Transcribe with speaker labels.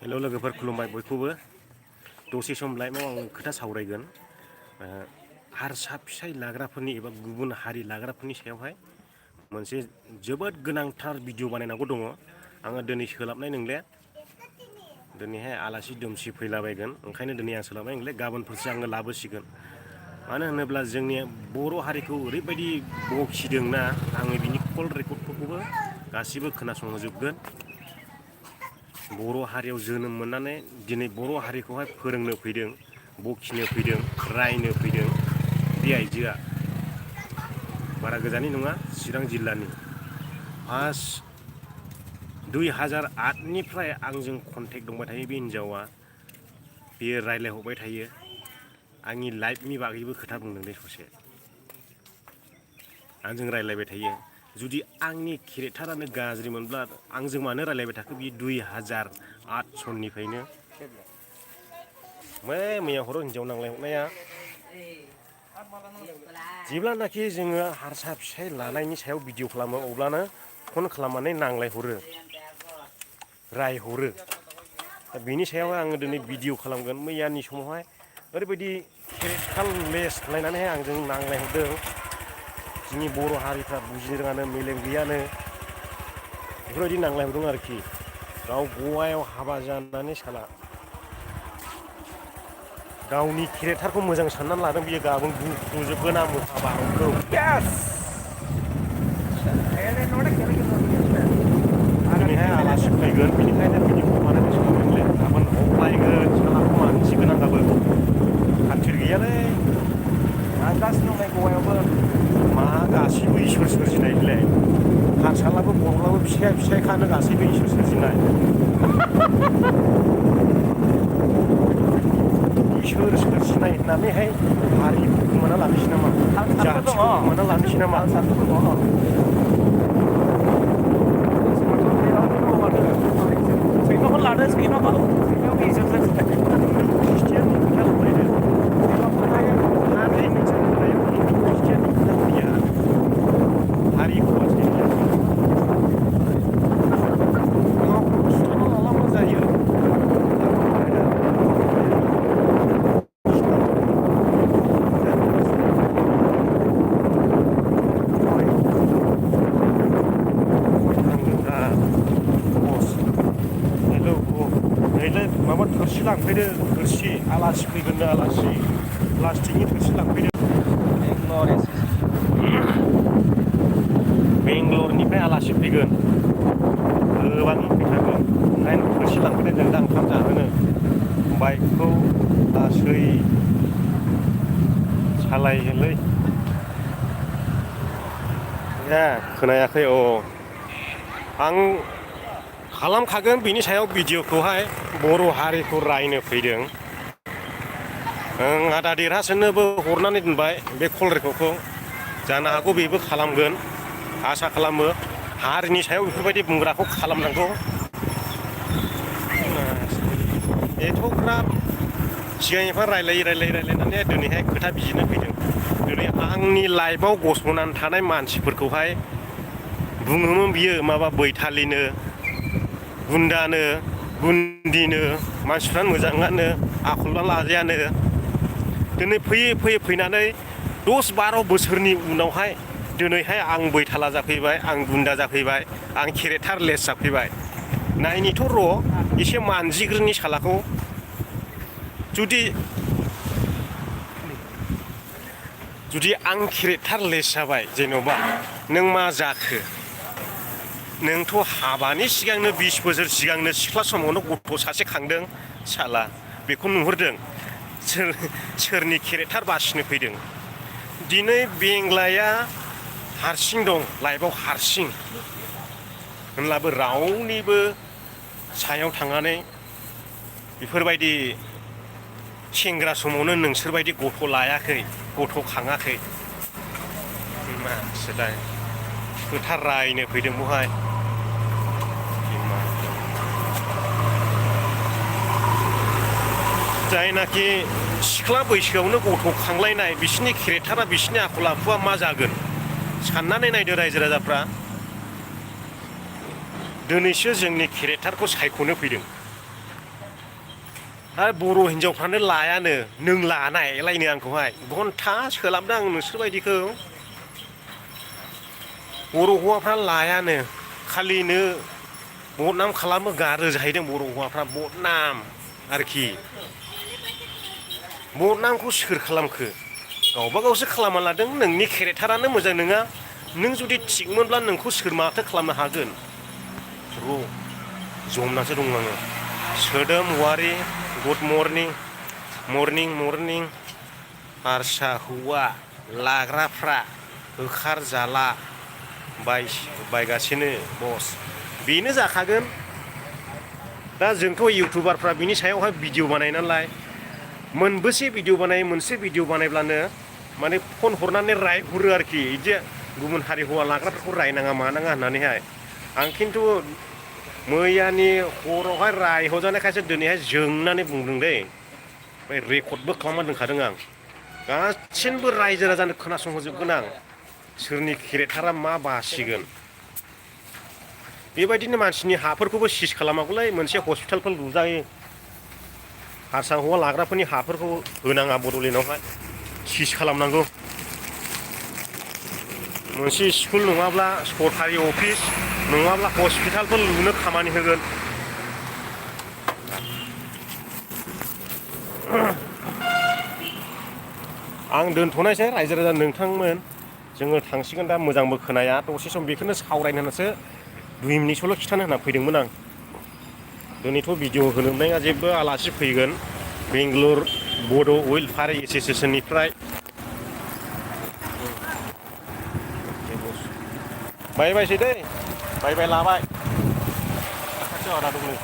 Speaker 1: हेल' लोगोफोर खुलुमबाय बयखौबो दसे सम लाइफआव आं खोथा सावरायगोन हारसा फिसाय लाग्राफोरनि एबा गुबुन हारि लाग्राफोरनि सायावहाय मोनसे जोबोद गोनांथार भिडिअ बानायनांगौ दङ आङो दिनै सोलाबनाय नंले दिनैहाय आलासि दुमसि फैलाबायगोन ओंखायनो दिनै आं सोलाबनाय नंले गाबोनफोरसो आङो लाबोसिगोन मानो होनोब्ला जोंनि बर' हारिखौ ओरैबायदि बखिदोंना आङो बिनि कल रेकर्डफोरखौबो गासिबो खोनासंहोजोबगोन बर' हारियाव जोनोम मोननानै दिनै बर' हारिखौहाय फोरोंनो फैदों बखिनो फैदों रायनो फैदों बे आइजोआ बारा गोजाननि नङा चिरां जिल्लानि फार्स्ट 2008निफ्राय आंजों कन्टेक्ट दंबाय थायो बे हिन्जावा बियो रायलायहरबाय थायो आंनि लाइफनि बागैबो खोथा बुंदों दे ससे आंजों रायलायबाय थायो जुदि आंनि केरेक्टारानो गाज्रि मोनब्ला आंजों मानो रायलायबाय थाखो बियो 2008 सननिफ्रायनो मैया हराव हिन्जाव नांलायहरनाया जेब्लानाखि जोङो हारसा फिसाय लानायनि सायाव भिडिअ खालामो अब्लानो फन खालामनानै नांलायहरो रायहरो दा बेनि सायाव आङो दिनै भिडिअ खालामगोन मैयानि समावहाय ओरैबायदि केरेक्टार लेस लायनानैहाय आंजों नांलायहरदों जोंनि बर' हारिफ्रा बुजिनो रोङानो मेलेम गैयानो बेफोरबायदि नांलायहरदों आरोखि गाव गवायाव हाबा जानानै साला गावनि केरेक्टारखौ मोजां साननानै लादों बियो गाबोन बुख्रुजोबगोन आं महाभारतखौ दिनैहाय आलासि फैगोन बेनिखायनो भिडिअखौ बानायनो सोलोंदोंलै गाबोन हख्लायगोन सालाखौ मानसिगोन आं गाबोन खाथिर गैयालै थांगासिनो दंलाय गवायावबो मा गासैबो इसोर सोरजिनायलै हारसालाबो बर'लाबो फिसायखानो गासैबो इसोर सोरजिनाय इसोर सोरजिनाय होननानैहाय हारिखौ खोमाना लानोसै नामा जाथिखौ खोमाना लानोसै नामा सैमाखौ लादो सैमाखौ माबा थोरसि लांफैदो थोरसि आलासि फैगोननो आलासि प्लास्टिकनि थोरसि लांफैदो बेंगलरनिफ्राय आलासि फैगोन गोबां फैखागोन ओंखायनो थोरसि लांफैदो जों दा ओंखाम जाहोनो बाइकखौ लासै सालायहोलै खोनायाखै आं खालामखागोन बिनि सायाव भिडिअखौहाय बर' हारिखौ रायनो फैदों आदा देरहासोनोबो हरनानै दोनबाय बे कल रेकर्डखौ जानो हागौ बेबो खालामगोन आसा खालामो हारिनि सायाव बेफोरबायदि बुंग्राखौ खालामनांगौ एथ'ग्राब सिगांनिफ्राय रायलायनानै दिनैहाय खोथा बिजिरनो फैदों दिनै आंनि लाइफआव गसंनानै थानाय मानसिफोरखौहाय बुङोमोन बियो माबा बैथालिनो गुन्दानो गुन्दिनो मानसिफ्रानो मोजाङानो आखलआ लाजायानो दिनै फैयै फैनानै 10-12 बोसोरनि उनावहाय दिनैहाय आं बैथाला जाफैबाय आं गुन्दा जाफैबाय आं केरेक्टार लेस जाफैबाय नायनिथ' र' एसे मानजिग्रोनि सालाखौ जुदि आं केरेक्टार लेस जाबाय जेन'बा नों मा जाखो नोंथ' हाबानि सिगांनो 20 बोसोर सिगांनो सिख्ला समावनो गथ' सासे खांदों साला बेखौ नुहुरदों सोरनि केरेक्टार बासिनो फैदों दिनै बेंग्लाया हारसिं दं लाइफआव हारसिं होनब्लाबो रावनिबो सायाव थांनानै बेफोरबायदि सेंग्रा समावनो नोंसोरबायदि गथ' लायाखै गथ' खाङाखै मासोलाय खोथा रायनो फैदों बहाय जायनाखि सिख्ला बैसोआवनो गथ' खांलायनाय बिसोरनि केरेक्टारा बिसोरनि आखल आखुआ मा जागोन साननानै नायदो रायजो राजाफ्रा दिनैसो जोंनि केरेक्टारखौ सायख'नो फैदों आरो बर' हिन्जावफ्रानो लायानो नों लानायलायनो आंखौहाय घन्टा सोलाबदों आं नोंसोर बायदिखौ बर' हौवाफ्रा लायानो खालिनो बदनाम खालामो गारो जाहैदों बर' हौवाफ्रा बदनाम आरोखि बदनामखौ सोर खालामखो गावबा गावसो खालामना लादों नोंनि केरेक्टारानो मोजां नङा नों जुदि थिगमोनब्ला नोंखौ सोर माथो खालामनो हागोन र' जमनासो दं आङो सोदोम वारि गुड मर्निं मर्निं मर्निं हारसा हौवा लाग्राफ्रा होखारजाला बायगासिनो बस बेनो जाखागोन दा जोंथ' इउटुबारफ्रा बिनि सायावहाय भिडिअ बानायनालाय मोनबेसे भिडिअ बानायो मोनसे भिडिअ बानायब्लानो माने फन हरनानै रायहरो आरोखि बिदि गुबुन हारि हौवा लाग्राफोरखौ रायनाङा मानाङा होननानैहाय आं खिन्थु मैयानि हरावहाय रायहरजानायखायसो दिनैहाय जोंनानै बुंदों दै ओमफ्राय रेकर्डबो खालामना दोनखादों आं गासिनबो रायजो राजानो खोनासंहोजोबगोन आं सोरनि केरेक्टारा मा बासिगोन बेबायदिनो मानसिनि हाफोरखौबो सिज खालामागौलै मोनसे हस्पिटालफोर लुजायो हारसा हौवा लाग्राफोरनि हाफोरखौ होनाङा बड'लेण्डआवहाय सिज खालामनांगौ मोनसे स्कुल नङाब्ला सरकारि अफिस नङाब्ला हस्पिटालफोर लुनो खामानि होगोन आं दोनथ'नायसै रायजो राजा नोंथांमोन जोङो थांसिगोन दा मोजांबो खोनाया दसे सम बेखौनो सावरायनो होननासो 2 मिनिटसोल' खिथानो होनना फैदोंमोन आं दिनैथ' भिडिअ होनो मोननाया जेबो आलासि फैगोन बेंगलुर बड' वेलफेयार एस'सियेसननिफ्राय बाय बायसै दै बाय बाय लाबाय खाथियाव आदा दं नै